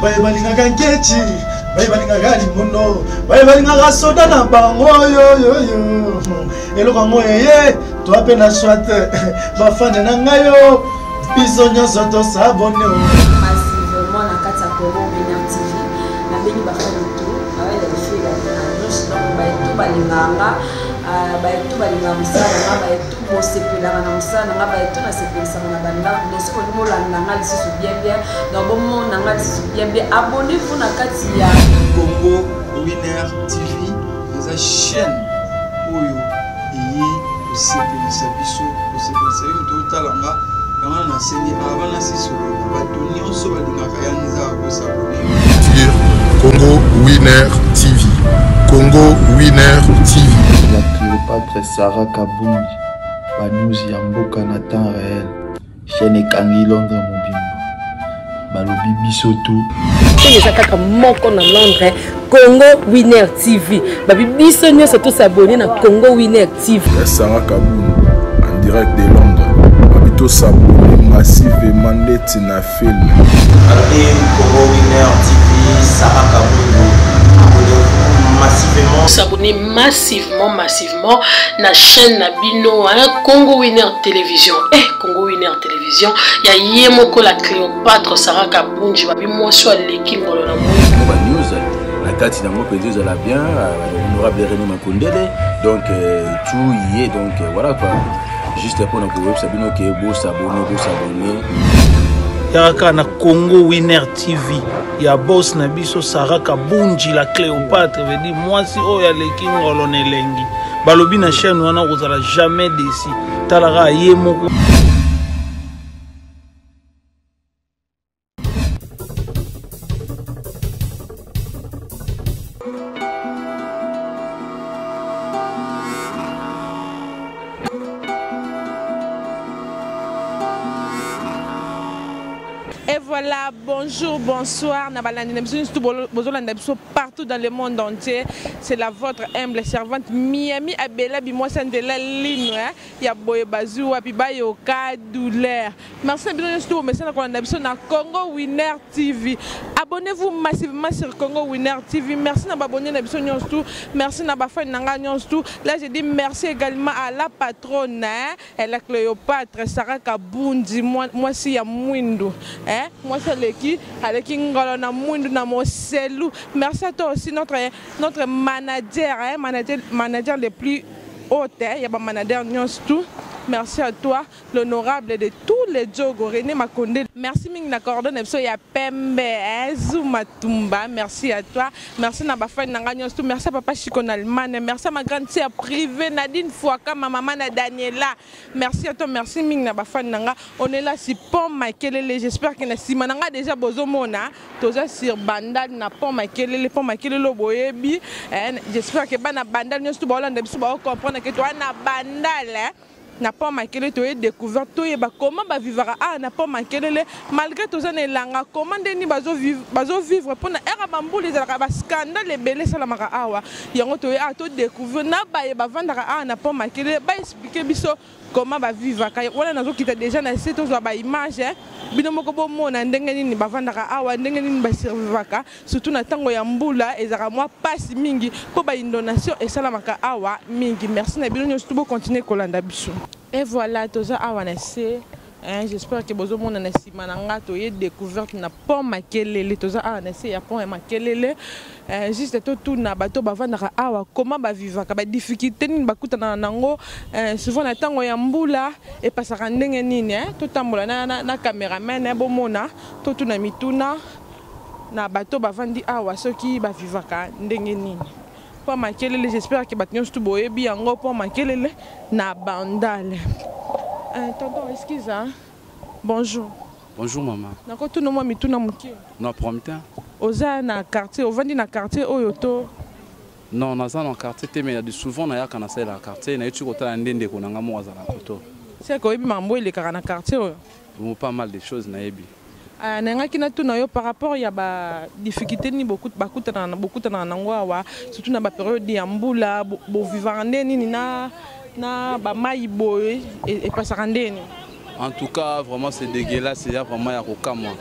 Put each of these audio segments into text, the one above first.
Baye balingaka nkechi, baye balingaka limono, baye balingaka soda na bango yoyoyo. Eloko yango eye, toa mpe na soit bafane na ngai yo, biso nyonso tosabone. Massivement na kati ya Congo Winner TV, nabengi bafane tout, donc baye tout balingaka nga, baye tout balingaka mosala na nga, baye tout bosepelaka na mosala na nga, baye tout nasepelisaka na bandako. Donc soki olingi olanda nga lisusu bien bien, donc bomona nga lisusu bien bien, abonnez-vous na kati ya Congo Winner TV, eza chaîne oyo eye kosepelisa biso, kosepelisa yo moto otala nga. Yango wana nasengi avant nasisolola, bato nyonso balingaka ya nzaa kosabone sur Congo Winner TV. Congo Winner TV. La Cléopâtre Sarah Kabungi, ba news ya mboka na temps réel. Chaîne ekangi Londres mobimba. Balobi biso tout. Chaîne eza kaka moko na Londres, Congo Winner TV. Babi biso nyonso to s'abonner na Congo Winner TV. Sarah Kabungi en direct de Londres. Babi to s'abonner massivement ndeti na film. Balobi Congo Winner TV, Sarah Kabungu, abonnez-vous massivement. S'abonner massivement, massivement na chaîne na bino, hein, Congo Winner Télévision. Eh, Congo Winner Télévision, ya ye moko la Cléopâtre Sarah Kabunji, babi mwasi aleki ngolo na moi. Ba news na kati nango mpenza ezala bien, honorable René Makondele, donc tout y est, donc voilà quoi. Juste pour nous koyebisa bino ke bosabone, bosabone. Yaka na Congo Winner TV ya boss na biso Sarah Kabunji la Cléopâtre, veut dire mwasi oyo aleki ngolo na elengi. Balobi na chaîne wana kozala jamais déçu. Talaka ye moko. Et voilà, bonjour, bonsoir. Na balandi na biso nyonso bozolanda biso partout dans le monde entier. C'est la votre humble servante Miami Abela Bimwasa Ndela Lino, hein? Ya boye bazui wapi bayoka douleur. Merci na bino nyonso bomesana kolanda biso na Congo Winner TV. Abonnez-vous massivement sur Congo Winner TV. Merci na babonné na biso nyonso tout. Merci na ba fan na nga nyonso tout. Là je dis merci également à la patronne, hein? Elle est Cléopâtre Sarah Kabundi, mwasi ya mwindu, hein? Mwasi aleki, aleki ngolo na mwindu na moselu. Merci à toi aussi notre manager, hein? Manager, manager le plus haut, hein? Il y a ba manager nyonso tout. Merci à toi, l'honorable de tous les Djogo, René Makonde. Merci mingi na cordon biso ya Pembe, hein? Zuma Tumba. Merci à toi. Merci na ba fan na nga nyonso tout. Merci à papa Chico na Allemagne. Merci à ma grande sœur privée Nadine Fouaka, ma maman na Daniela. Merci à toi, merci mingi na ba fan na nga. On est là si pont Makelele. J'espère que na sima na nga déjà bozomona. Toza sur Bandal na pont Makelele, pont Makelele boyebi. Hein, j'espère que bana Bandal nyonso tout baolanda biso ba comprendre que toi na Bandal, hein. Na pont Makelele toye découvert toyeba comment ba vivra ah na pont Makelele malgré toza na elanga comment ndeni bazo vivre, bazo vivre pona era bambula ezalaka ba scandale ebele esalamaka awa. Yango toye ah to découvrir na baye bavandaka awa na pont Makelele ba expliquer biso comment ba vivaka. Wana nazokita déjà na se tozwa ba image, hein. Bino moko bomona ndenge nini bavandaka awa, ndenge nini ba survivaka surtout na ntango ya mbula ezalaka mwa pasi mingi mpo ba inondation esalamaka awa mingi. Merci na bino nyonso to bo continuer kolanda biso. Et voilà, toza awa na se, hein, j'espère que bozomona na nsima na nga toye découverte na pont Makelele. Toza awa na se ya pont ya Makelele. Juste totuna bato bavandaka awa comment bavivaka, ba difficulté nini bakutana nango, souvent na ntango ya mbula epasaka ndenge nini, hein? Totambola na cameraman, hein, bomona totuna mituna na bato bavandi awa soki bavivaka ndenge nini. Pont Makelele, j'espère que bato nyonso tu boyebi yango pont Makelele na Bandal. Tonton, excuse, hein? Bonjour. Bonjour maman. Nakotuna mwa mituna moke. Non, problème. Oza na quartier, ovandi na quartier oyo to? Non, naza na quartier te, mais ya souvent nayaka na salela quartier, nayeti kotala nde ndeko na nga moko azala koto. C'est que oyebi mambo elekaka na quartier oyo? Bon, pas mal de choses nayebi. Nangaki natuna yo par rapport ya ba difficulté ni beaucoup bakutana na bokutana na nango awa, surtout na ba période ya mbula, bo vivre nde nini na ba mai boye epasaka nde nini? En tout cas, vraiment c'est dégueulasse, c'est vraiment ya kokamwa.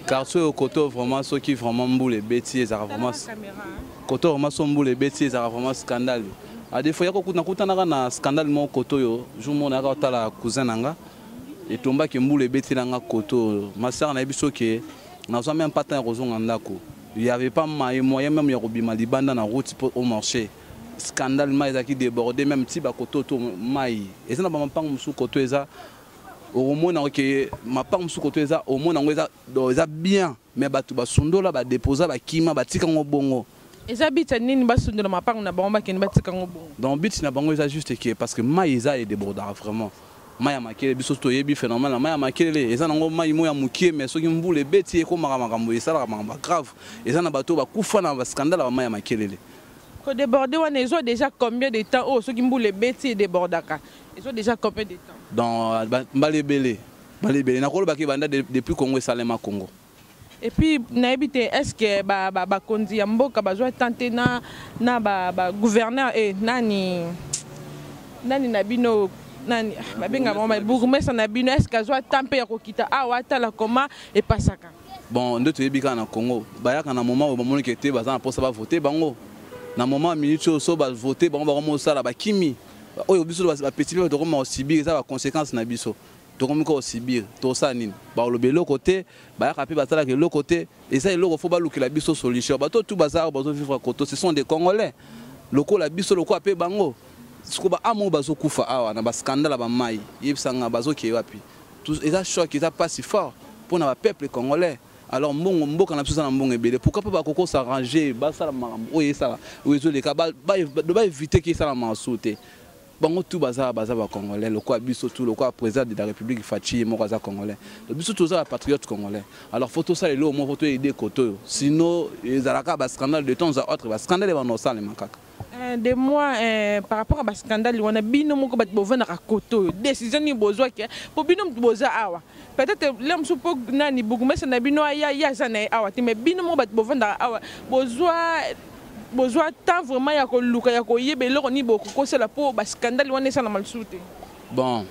Quartier oyo koto vraiment soki vraiment mbula ebeti ezalaka vraiment koto vraiment so mbula ebeti ezalaka vraiment scandale. A des fois yako nakutanaka na scandale moko koto oyo jour moko nayaka kotala cousin na nga etombaki mbula ebeti na nga koto oyo ma sœur nayebi so ke nazwa même pas temps ya kozonga ndako. Il y avait pas moyen même ya kobima libanda na route po au marché. Scandale mai ezalaki débordé même ti bakoto to mai eza na bamampango mosusu koto eza okomona ke mapango mosusu koto eza omona yango eza eza bien mais bato basundola badeposa bakima batika yango bongo. Eza biti ya nini basundola mapango na bango bakende batika yango bongo? Donc biti na bango eza juste ke parce que mai eza edebordaka vraiment mai ya makelele. Biso toyebi phénomène ya mai ya makelele eza nango mai mo ya mokie, mais soki mbula ebeti ekomaka makambo esalaka makambo ya grave. Eza na bato oyo bakufa na bascandale ya mai ya makelele. Kodéborde wana ezwa déjà combien de temps? Oyo soki mbula ebeti edébordaka ezwa déjà combien de temps? Dans mbala ebele, mbala ebele nakolobaki ebanda depuis Congo esalema Congo. Et puis nayebi te est ce que bakonzi ya mboka bazwa temps te na bagouverneur e nani nani na bino nani babenga bango bourgmestre na bino, est ce que azwa temps mpe ya kokita awa atala koma epasaka? Bon, nde toyebi kaka na Congo bayaka na moment oyo bamoniki ete baza na mposa bavote bango na moment minute oyo so bavote bango bakomosala bakimi oyo biso bapeti mpe tokoma kosibir eza baconséquence na biso tokomi kaka kosibir. Tosala nini? Baloba eloko te, bayaka mpe basalaka eloko te. Eza eloko fo balukela biso solution. Bato tu baza awa bazovivre koto, ce sont des Congolais lokola biso, lokola mpe bango. Siko baama oyo bazokufa awa na bascandale ya bamai, yebisanga bazokee wapi? Eza choc, eza mpasi fort mpona bapeuple congolais. Alors mbongo mboka na biso eza na mbongo ebele, pourquoi mpe bakoko s'arranger basala makambo oyo esala oyo ezoleka baevite ke esala masu te. Bango tu baza bacongolais lokola biso tu, lokola président de la République Fatshi ye moko aza congolais. Donc biso toza bapatriote congolais. Alors faut tosala eloko moko, faut toyede kote oyo, sinon ezalaka bascandale de temps à autre, bascandale ebanda kosalema kaka. De moi par rapport à bascandale wana, bino moko bato bovandaka kote oyo, décision nini bozwaki po bino moto boza awa? Peut-être le mosusu mpo nani bourgmestre na bino aya ye aza na ye awa te, mais bino moko bato bovandaka awa bozwa temps vraiment ya koluka ya koyeba eloko nini bokokosala mpo bascandale wana esalama lisusu te? Bon,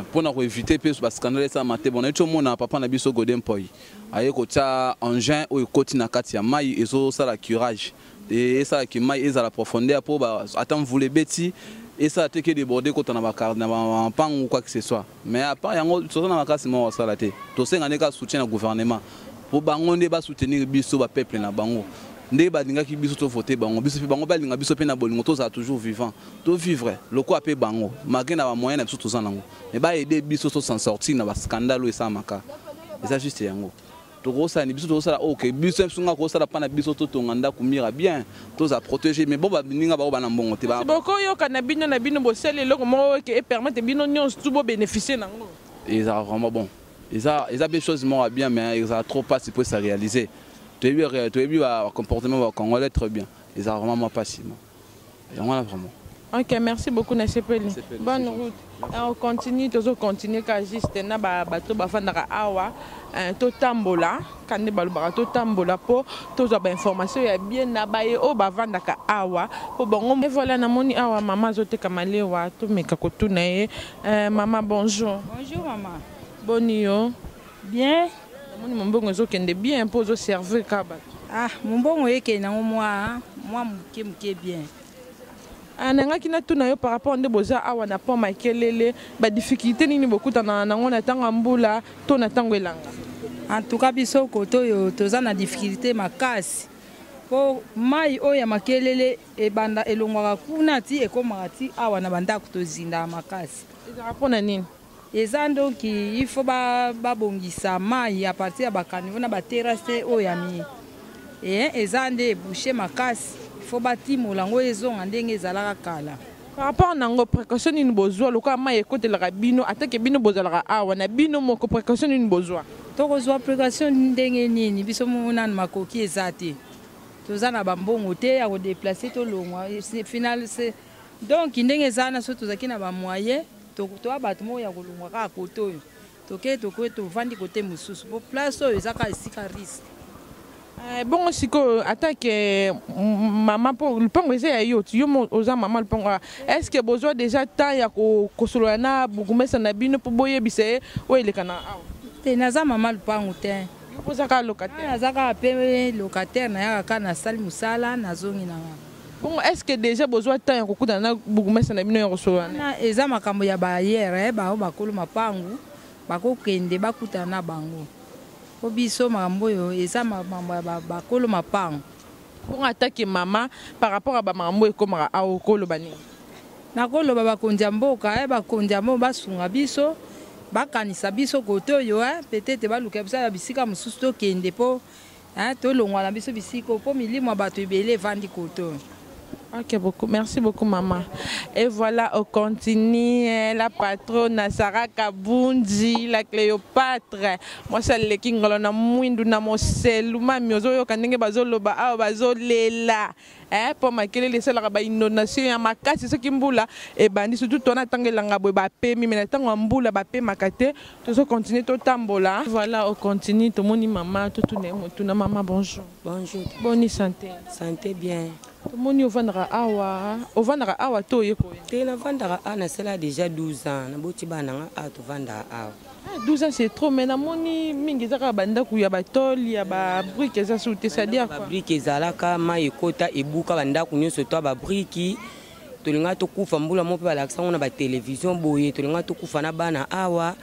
mpona koevite mpe bascandale esalama te, bon, nayeti omona papa na biso Godé Mpoy aye kotia engin oyo ekoti na kati ya mai ezosala curage, esalaki mai ezala profondeur mpo ata mvula ebeti esala te ke déborde kota na bampangu quoi que ce soit. Mais à part yango toza na makasi moko kosala te. Tosenga nde kaka soutien na gouvernement mpo bango nde basoutenir biso bapeuple na bango nde balingaki biso tovote bango, biso mpe bango balinga biso mpe na bolingo tozala toujours vivant, tovivre lokola mpe bango malgré na bamoyen na biso toza nango, mais baede biso to s'en sortir na bascandale oyo esalamaka. Eza juste yango tokosala ni biso tokosala oyo ke biso biso nga kosala mpa na biso totonga ndako mira bien, tozala protégé. Mais bo baninga bao bana mbongo te. Bokoyoka na bino bosali eloko moko ke epermettre bino nyonso tu bobénéficie nango. Ezala vraiment bon, eza mpe chose moko ya bien, mais ezala trop pasi mpo esa réaliser. Toyebi bacomportement bacongolais très bien, ezala vraiment mwa pasi yango wana vraiment. Ok, merci beaucoup Nasepeli. Bonne route. On continue, toujours continuer ka juste na ba bato bafandaka awa, totambola kande balobaka totambola po tozwa ba information ya bien na baye oyo bavandaka awa po bango. Et voilà, namoni awa mama azoteka malewa, tomeka kotuna ye. Mama, bonjour. Bonjour maman. Boni yo? Bien. Namoni mombongo ezokende bien mpo ozoservir ka bato. Ah, mombongo ekende nango mwa moke moke bien. Nangaki natuna yo par rapport nde boza awa na pont Makelele, badifficulté nini bokutana nango na ntango ya mbula to na ntango elanga? En tout cas biso kote oyo toza na difficulté makasi mpo mai oyo ya Makelele ebanda elongwaka kuna ti ekomaka ti awa na bandako, tozindaka makasi. Ezalaka mpona nini? Eza donc il faut babongisa mai à partir ya bacaniveau na baterrasse oyo ya mi e eza nde ebouche makasi, il faut batimola yango ezonga ndenge ezalaka kala. Par rapport nango, précaution nini bozwa lokola mai ekotelaka bino atake bino bozalaka awa na bino moko, précaution nini bozwa? Tokozwa précaution ndenge nini? Biso moko nanu makoki eza te, toza na bambongo te ya kodéplacer tolongwa final. Donc ndenge eza wana, so tozalaki na bamoyen, toya bato moko ya kolongwa kaka kote oyo, toke tokoki tovandi kote mosusu po place oyo eza kaka esika risque. Bongo sikoyo atake mama, mpo lupango eza ya yo ti yo oza mama lupango, est ce que bozwa déjà temps ya kosolola na bourgmestre na bino mpo boyebisa ye oyo eleka na awa? Te, naza mama lupangu te. Yo mpo oza kaka locataire? Naza kaka mpe locataire, nayaka kaka nasali mosala nazongi na nga. Bongo est ce que déjà bozwa temps ya kokutana na bourgmestre na bino ya kosolola na ye? Eza makambo ya bailleur, eh, baoyo bakolo mapangu bakokende bakutana na bango, mpo biso makambo oyo eza makambo ya bakolo mapangu. Bongo atake mama, par rapport à bamakambo oyo ekomaka awa, okoloba nini? Nakoloba bakonzi ya mboka, eh, bakonzi ya mboka basunga biso, bakanisa biso kote oyo, eh, peut-être baluka biso ya bisika mosusu tokende mpo, eh, tolongwa na biso bisika mpo milimo ya bato ebele evandi kote oyo. Ok, beaucoup. Merci beaucoup, maman. Et voilà, on continue. La patronne, Sarah Kabundi, la Cléopâtre. Moi, ça le king, na mwindu, na moselu, mami, ozo yoka ndenge bazo loba, awa bazo lela. Eh, po makelele esalaka ba inondation ya makasi soki mbula ebandi, surtout tona ntango elanga boye bapemi, mais na ntango ya mbula bapemaka te. Tozo continuer totambola. Voilà, on continue. Tomoni mama, totuna ye motuna. Mama, bonjour. Bonjour. Boni santé? Santé bien. Tomoni ovandaka awa, ovandaka awa to oye koya? Te, navandaka awa, nasala déjà 12 ans, naboti bana nanga awa, tovandaka awa. Ah, 12 ans c'est trop, mais namoni mingi eza kaka bandako ya batole ya babrique eza su te, c'est-à-dire quoi? Babrique ezalaka, mai ekota ebuka bandako nyonso to babriki, tolinga tokufa mbula moko mpe balakisa yango na batelevizio boye, tolinga tokufa na bana awa,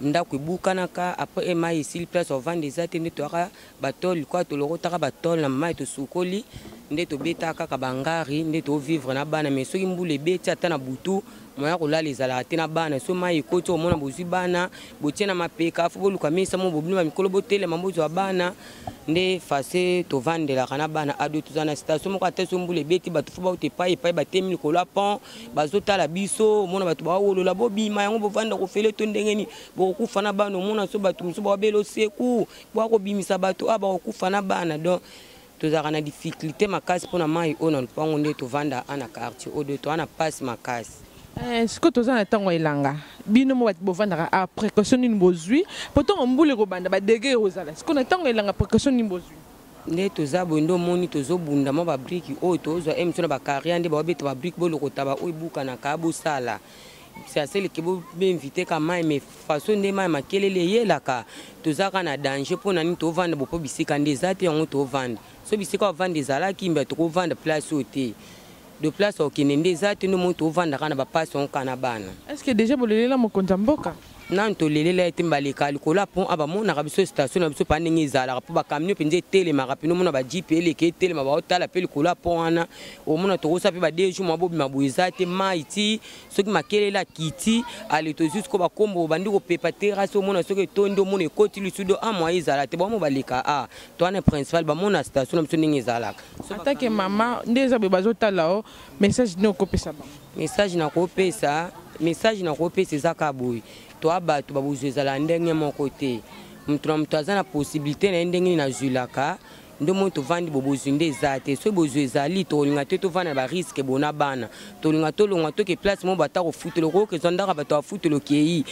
ndako ebukanaka. Après mai esili, place ovanda eza te, nde toyaka batole kwa tolokotaka batole na mai, tosukoli nde tobetaka kaka bangari nde tovivre na bana. Mais soki mbula ebeti ata na butu, moya kolala ezalaka te na bana. So mai ekoti, omona bozwi bana botie na mapeka, fo boluka mesa mo bobino bamikolo botelema bozwa bana nde fase tovandelaka na bana. Ado toza na station moko, ata so mbula ebeti, bato fo bauta epai epai batemi likolo ya pont bazotala biso. Omona bato bawolola bobima yango bovanda kofele to ndenge nini, bokokufa na bana. Omona so bato mosusu bawabela oseku bakobimisa bato awa bakokufa na bana. Donc tozalaka na difficulté makasi mpona mai oyo na lopango nde tovanda a na quartier oyo, toza na mpasi makasi. Sikoyo toza na ntango ya elanga, bino mo bato bovandaka a précaution nini bozwi po ntango mbula ekobanda badege ekozala? Sikoyo na ntango elanga, précaution nini bozwi? Nde toza boye nde omoni tozobunda mwa babriki oyo tozwa emiso na bakaria nde baobeta babriki, bolokota baoyo ebukanaka bosala aseleke boinvite ka mai. Mais façon nde mai makelele eyelaka, tozalaka na danger. Mpo na nini tovanda bo? Mpo bisika nde eza te, yango tovanda. So bisika ovanda ezalaki, mbe tokovanda place oyo te, de place okende nde eza te, nde omoni tovandaka na bapasi yango kaka na bana. Est ce que déjà bolelela mokonzi ya mboka? Nanu tolelela ye te. Baleka likolo ya pont a bamonaka biso station na biso mpa ndenge ezalaka, mpo bakamion mpenza etelemaka mpena, omona bajipe eleka etelema, baotala mpe likolo ya pont wana. Omona tokosa mpe ba deux jours mwa bobima boye eza te, mai ti soki makelele akiti ale tozwi siko bakombo bandi kopepa terase, omona soki etondi, omona ekoti lisudo a mwa ezala te. Bamo baleka a to wana principal bamona station na biso ndenge ezalaka. Atake mama, nde eza boye bazotala o, message nde okopesa bango? Message nakopesa eza kaka boye: toa bato babozwi ezala ndenge moko te, moto na moto aza na possibilité na ye. Ndenge nini nazwilaka nde moi tovandi bo, bozwi nde eza te. Soki bozwi ezali, tokolinga te tovanda na bariske bona bana, tolinga tolongwa toke place moko bata kofutela, okoyoka ezwa ndaka bato bafutela, okei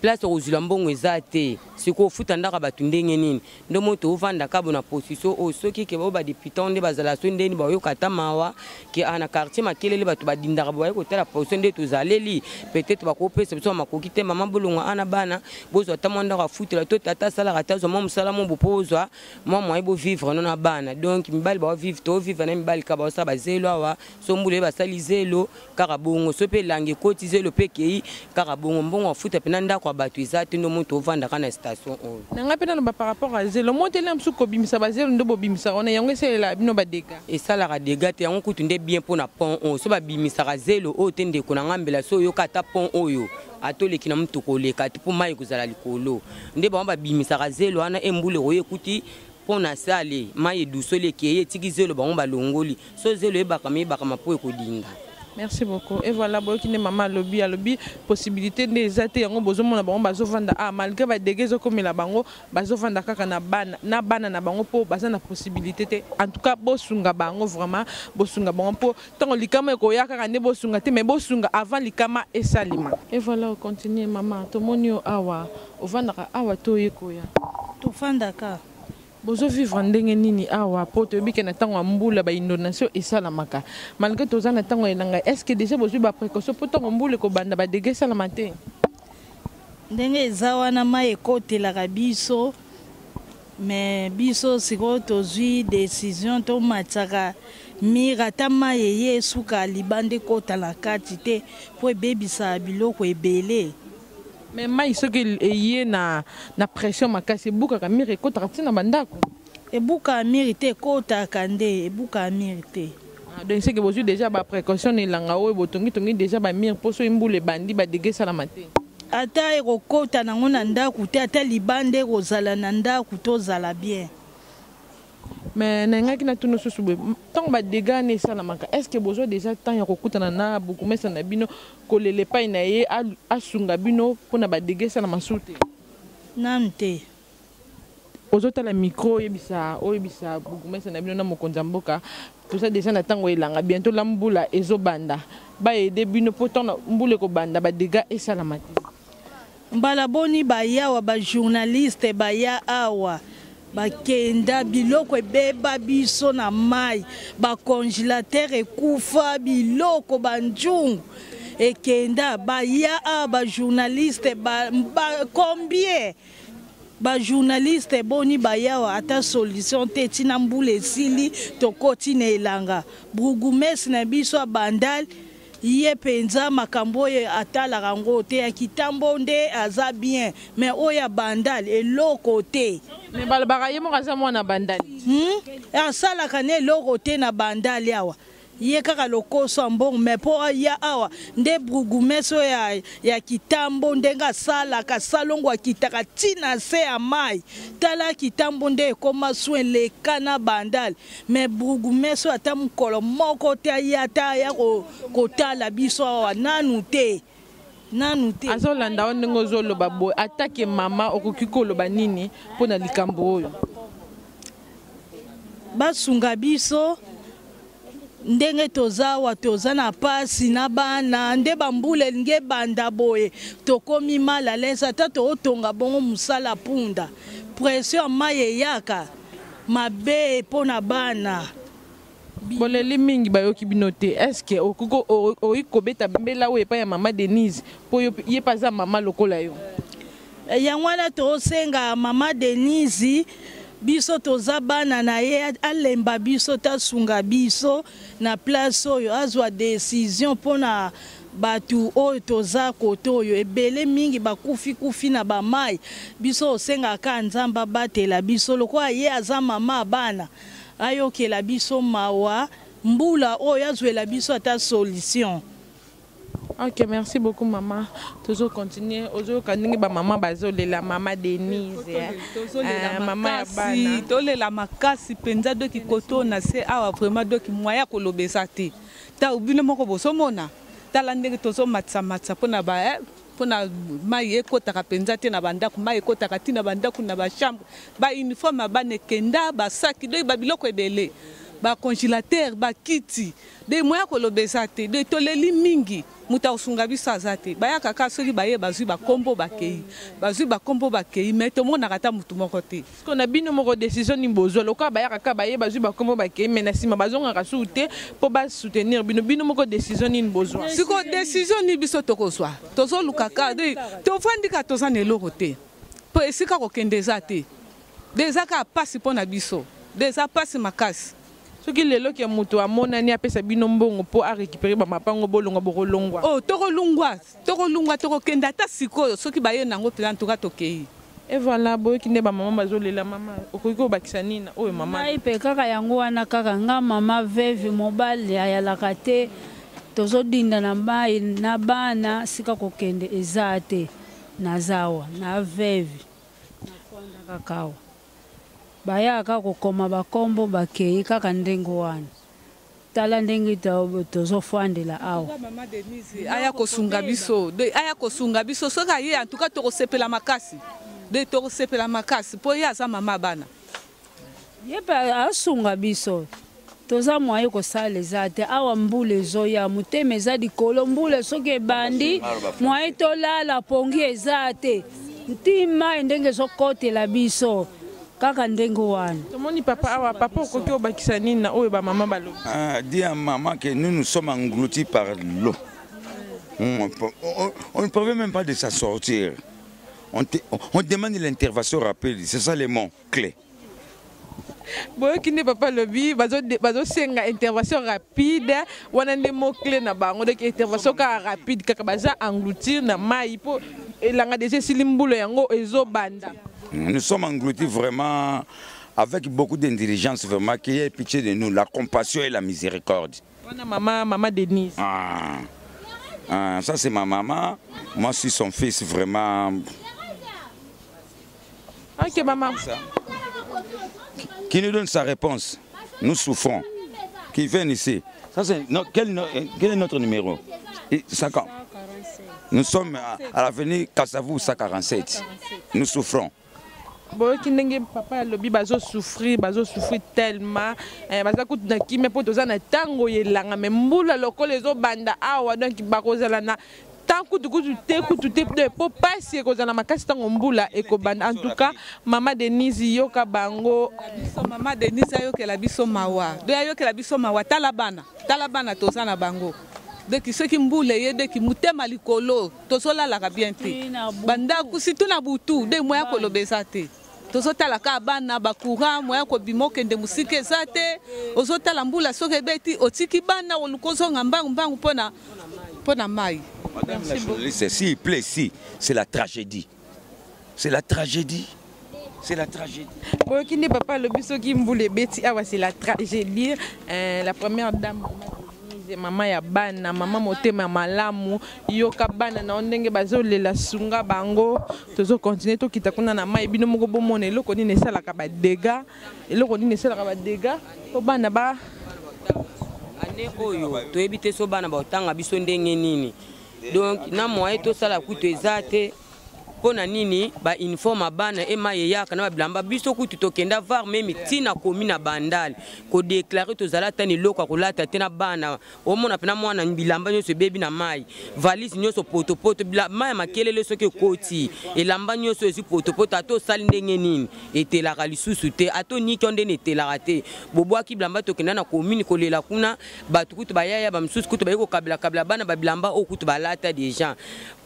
place okozwila mbongo eza te. Sikoyo ofuta ndaka bato ndenge nini? Nde moi tovandaka bo na position oyo. Soki ke bao badéputé nde bazala so ndeni bayoka ata mawa ke a na quartier makelele bato badindaka bo, baye kotala position nde tozaleli, peut-être bakopesa biso makoki te. Mama bolongwa ana bana, bozwa ata mwa ndako afutela, to tata asalaka te, azwa mwa mosala mo bo mpo ozwa mwa moyen bovivre no na bana. Donc mibali baovivre, tovivre na mibali kaka baosala bazelo awa. So mbula ye basali zelo kaka bongo, so mpe elanga ekoti zelo mpe ekei kaka bongo, mbongo afuta mpena ndako ya bato eza te, nde moi tovandaka na station oyo. Na ngai mpe naloba par rapport à zelo, moteli na mosusu kobimisa bazelo nde bobimisaka wana, yango esalela bino badega? Esalaka dega te, yango kutu nde bien mpo na pont oyo. So babimisaka zelo oyo te, ndeko na ngai, mbela so oyoka ata pont oyo ata oleki na motuka oleka te, mpo mai ekozala likolo. Nde bango babimisaka zelo wana, e mbula ekoya ekuti mpo na sale mai edusoli ekei etiki zelo, bango balongoli. So zelo ebakama ebakama mpo ekodinda. Merci beaucoup. Et voilà, boyoki nde mama alobi, alobi possibilité nde eza te, yango bozomona bango bazovanda ah malgré badege ezokomela bango, bazovanda kaka na bana na bango mpo baza na possibilité te. En tout cas bosunga bango vraiment, bosunga bango mpo ntango likama ekoya kaka nde bosunga te, mais bosunga avant likama esalema. Et voilà, ocontinue mama, tomoni yo awa, ovandaka awa to oye koya? Tofandaka. Bozovivre ndenge nini awa? Po toyebi ke na ntango ya mbula bainondation esalamaka, malgré toza na ntango ya elanga, est ce que déjà bozwi baprécaution mpo ntango mbula ekobanda badege esalama te? Ndenge eza wana mai ekotelaka biso mais biso sikoyo tozwi decision tomatisaka mire ata mai eye esuka libanda ekota na kati te mpo ebebisaka biloko ebele. Mais mai soki eye na, na pression makasi ebukaka mire ekotaka ti na bandako? Ebukaka mire te, ekotaka nde, ebukaka mire te. Ah, donc seke bozwi déjà ba précaution na elanga oyo botongitongi déjà ba mire mpo soki mbula ebandi ba dégâts esalama te. Ata ekokota nango na ndako te, ata libanda ekozala na ndako tozala bien. Mais nalingaki natuna susu boye, ntango ba dégâts wana esalamaka est ce que bozwa déjà temps ya kokutana na bourgmestre na bino kolela epai na ye asunga bino mpo na ba dégâts esalama susu te? Nanu te. Ozotala micro oyebisa oyebisa bourgmestre na bino na mokonzi ya mboka toza dejà na tango ya elanga bientot la mbula ezobanda ba aider bino po tango mbula ekobanda ba degats esalama te. Mbala boni bayawa ba journaliste baya awa bakenda biloko ebeba biso na mayi ba congelateur ekufa biloko ba nzungu ekenda baya awa ba journaliste ba, ba combien Ba journaliste boni bayawa ata solution te ti na mbula esili tokoti na elanga brougumestre na biso ya bandal ye penza makambo oyo atalaka yango te ya kitambo nde aza bien mais oyo ya bandal eloko te. Mais balobaka ye moko aza mwana bandal. Hum asalaka na eloko te na bandal awa. Ye kaka lokoso ya mbongo mais po aya awa nde brugoumestre oyo ya, ya kitambo ndenge asalaka salongo akitaka ti na se ya mayi tala kitambo nde ekoma soin leka na bandal mais brugoumestre oyo ata mokolo moko te aya ata aya kotala biso awa nanu te nanu te. Azolanda yo ndenge ozoloba boye atake mama okoki koloba nini mpo na likambo oyo? Basunga biso ndenge toza awa toza na pasi na bana nde bambula elingi ebanda boye tokomi mal à l'aise ata tootonga bongo mosala punda pression ya mai eyaka mabe mpo na bana. Boleli mingi bayoki bino te est ce que okoki kobeta mbela oyo epai ya mama Denise mpo ye mpe aza mama lokola yo? Yango wana tosenga mama Denise biso toza bana na ye alemba biso te asunga biso na place oyo azwa decision mpona bato oyo toza kote oyo ebele mingi bakufi kufi na bamai biso osengaka kaka Nzambe abatela biso lokola ye aza mama ya bana ayokela biso mawa mbula oyo azwela biso ata solution. Ok, merci beaucoup maman. Tozo continuer. Ozoyoka ndenge ba maman bazolela mama Denise. Eh. Tozolela eh, mama ya makasi, bana. tolela makasi mpenza doki koto na se awa vraiment doki moyen ya koloba eza te. Ta bino moko bozomona tala ndenge tozomatisa matisa mpona ba eh, mpona mai ekotaka mpenza te na bandako, mai ekotaka ti na bandako na bachambre, ba uniforme ya bana ekenda, basaki doki ba biloko ebele, ba congélateur, bakiti De moyen ya koloba eza te. De toleli mingi. Moto akosunga biso aza te. Bayaka kaka soki baye bazwi ba kombo bakei. Bazwi ba kombo bakei mais tomonaka ata moto moko te. Sikoyo na bino moko decision nini bozwa lokola bayaka kaka baye bazwi ba kombo bakei mais na sima bazongaka susu te po ba soutenir bino bino moko decision nini bozwa? Sikoyo decision nini biso tokozwa? Tozoluka kaka de tovandi kaka toza na eloko te. Po esika kokende eza te. De eza kaka pasi po na biso. De eza pasi makasi. Soki lelo ke mutu amonani apesa bino mbongo po a recuperer ba mapango bolongwa bokolongwa? Oh tokolungwa tokolungwa tokokende ata sikoyo soki baye nango penza en tout cas tokeyi. Et voilà boyoki nde ba maman bazo lela mama okoki kobakisa nini na oyo mama Ngai pe kaka yango wana kaka nga mama veuve mobali ayalaka te tozodinda na mayi na bana sika kokende eza te naza awa na veuve nafanda kaka awa. Bayaka kaka kokoma ba kombo bakeyi kaka ndenge wana tala ndenge tozo fandela awa. Maman Denise aya kosunga biso de aya kosunga biso soki aye en tout cas tokosepela makasi de tokosepela makasi po ye aza mama bana. Ye pe asunga biso toza moyen kosala eza te awa mbula ezoya motema eza likolo mbula soki ebandi moyen tolala pongi eza te nti mai ndenge ezokotela biso kaka ndenge wana tomoni papa awa papa okoki obakisa nini na oyo bamama balobi ah, dis à maman que nous nous sommes engloutis par l'eau on, on, on ne pouvait même pas de s'en sortir. On, te, on demande l'intervention rapide, c'est ça les mots clés. boyoki nde papa alobi bazosenga intervention rapide wana nde mot clé na bango donc intervention kaka rapide kaka baza engloutir na mai mpo elanga deja esili mbula yango ezobanda. Nous sommes engloutis vraiment avec beaucoup d'intelligence vraiment qu'il y ait pitié de nous, la compassion et la miséricorde. Wana mama, mama Denise. Ah, ah, ça c'est ma maman, moi je suis son fils vraiment. Ok maman. Ça. Qui nous donne sa réponse. Nous souffrons. Qui vienne ici. Ça c'est non, quel, quel est notre numéro 50. Nous sommes à, à l'avenue Kassavou 147. Nous souffrons. Boyoki ndenge papa alobi bazosouffrir, bazosouffrir tellement eh, baza kutu na kimia mpo toza na ntango ya elanga me mbula lokola ezobanda awa donc bakozala na tant kutu kutu te kutu te mpo mpasi ekozala makasi ntango mbula ekobanda. En tout cas mama Denise yoka bango. Biso mama Denise ayokela biso mawa, do ayokela biso mawa. Tala bana, tala bana toza na bango deki soki mbula eye deki motema likolo tozolalaka bien te bandako surtout na butu de moya koloba eza te tozotala kaka bana bacourant moya kobima okende mosika eza te ozotala mbula soki ebeti otiki bana oluka ozonga mbangu mbangu mpona mpona mai. Madame la journaliste, s'il plaît, si, c'est la tragédie. C'est la tragédie. C'est la tragédie. Boyoki nde papa alobi soki mbula ebeti awa c'est la tragédie. Euh, la première dame mama ya bana mama motema malamu yoka bana na yo ndenge bazolela sunga bango tozokontinue tokita kuna na mai bino moko bomona eloko nini esalaka badega eloko nini esalaka badega mpo bana ba ane oyo toyebi te so bana baotanga biso ndenge nini donc na moyen tosala kutu eza te mpo na nini bauniforme ya bana ema eyaka na babilamba biso kutu tokenda var meme ntina komi na bandale kodeklare tozala ata na eloko ya kolata te na bana omona mpena mwana bilamba nyonso ebebi na mai valise nyonso potopoto mai ya makelele soki ekoti elamba nyonso ezwi potopoto ata osali ndenge nini etelaka lisusu te ata oniki yo ndeni etelaka te bobwaki bilamba tokenda na komini kolela kuna bato kutu bayaya bamosusu kutu baye kokabelakabela bana babilamba oyo kutu balata deja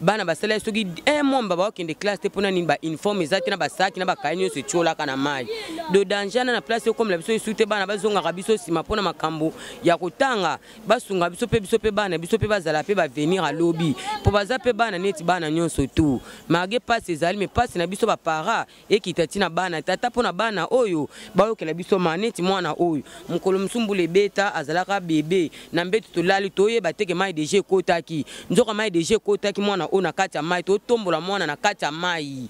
bana basala soki un mois mba bakende classe te mpona nini bauniforme eza te na basaki na bakaye nyonso etiolaka na mai de danger na na place ekomela biso esu te bana bazongaka biso nsima mpona makambo ya kotanga basunga biso mpe biso mpe bana biso mpe bazala mpe bavenir alobi mpo baza mpe bana neti bana nyonso tu malgre mpasi ezali me mpasi na biso bapara ekita ti na bana tata mpo na bana oyo bayokela biso ma neti mwana oyo mokolo mosusu mbula ebeta azalaka bebe na mbeto tolali toyeba teke mai deja ekotaki nzoka mai deja ekotaki mwana oyo na kati ya mai totombola mwana na kati ya mai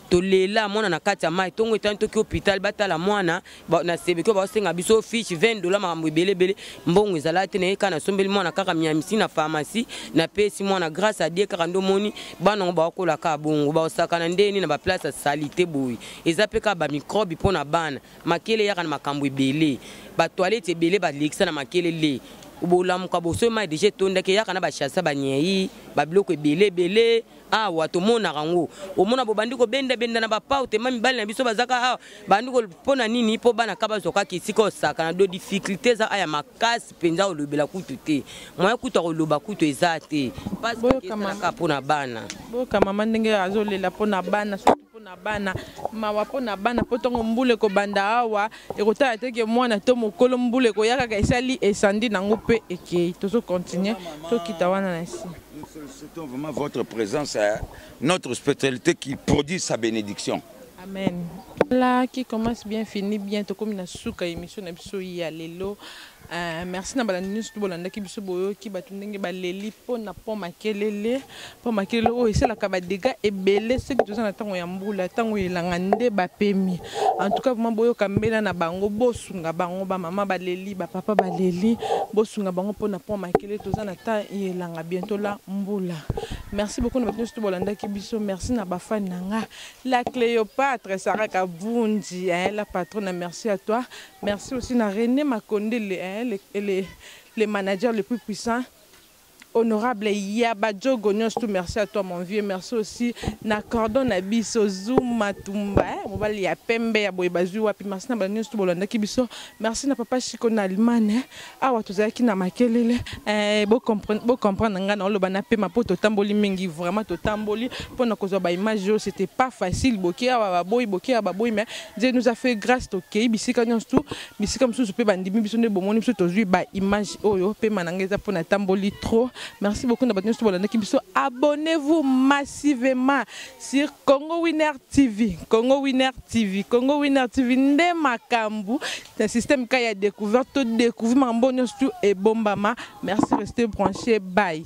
tolela mwana na kati ya mai ntongo etani toki hôpital batala mwana na sebeki oyo baosenga biso fiche 20 dola makambo ebele ebele mbongo ezala te naye kaka nasombeli mwana kaka miamisi na pharmacie napesi mwana grâce à Dieu kaka nde omoni bana yango baokola kaka bongo baosakana ndeni na baplace ya salite boye eza mpe kaka bamicrobe mpo na bana makele eyaka na makambo ebele batoilette ebele balekisa na makelele bolamuka bosoyi mai deja etondaki eyaka na bachasa banyei babiloko ebele ebele awa tomonaka yango omona bobandi kobendabenda na bapau tema mibali na biso bazaka awa bandi mpo na nini mpo bana ka bazwa kaka esika osakana do difficulté eza aya makasi mpenza olobela kutu te moyen kutu akoloba kutu eza te mpasi mpo na bana. Boyoka mama ndenge azolela mpo na bana surtout mpo na bana mawa mpo na bana mpo ntango mbula ekobanda awa ekotala te ke mwana to mokolo mbula ekoya kaka esali esandi nango mpe ekei tozokontinue tokita wana na si. Nous sollicitons vraiment votre présence à notre spiritualité qui produit sa bénédiction. Amen. Là, qui commence bien, finit bien. Tokomi na suka émission na biso ya lelo. Euh, merci na balandi nyonso to bolandaki biso boyoki bato ndenge baleli mpo na pont makelele pont makelele oyo esalaka badega ebele soki toza na ntango ya mbula ntango elanga nde bapemi en tout cas vraiment boyoka mbela na bango bosunga bango bamama baleli bapapa baleli bosunga bango mpo na pont makelele toza na temps ya elanga bientôt la mbula merci beaucoup na bato nyonso to bolandaki biso merci na bafani na nga la Cléopâtre Sarah Kabunji hein, la patronne merci à toi merci aussi na René Makondele hein, le, le, le manager le plus puissant. Honorable Yaba Djogo nyonso tout merci à toi mon vieux merci aussi na cordon na biso Zuma Tumba eh, mobali ya pembe ya boye bazwi wapi merci na ba nyonso tout bolandaki biso merci na papa Chico na Allemagne eh. Awa tozalaki na makelele eh, bo comprendre bo comprendre nga na oloba na pema po totamboli mingi vraiment totamboli mpo na kozwa ba image oyo c'était pas facile boke awa baboyi boke awa baboyi mais Dieu nous a fait grâce tokei bisika nyonso tout bisika mosusu mpe bandimi biso nde bomoni biso tozwi ba image oyo pema na ngai eza mpo natamboli trop merci beaucoup na bato nyonso bolandaki biso abonnez-vous massivement sur Congo Winner TV Congo Winner TV Congo Winner TV nde makambo na système ka ya découverte to découvrir makambo nyonso tout ebombama merci restez branché bye.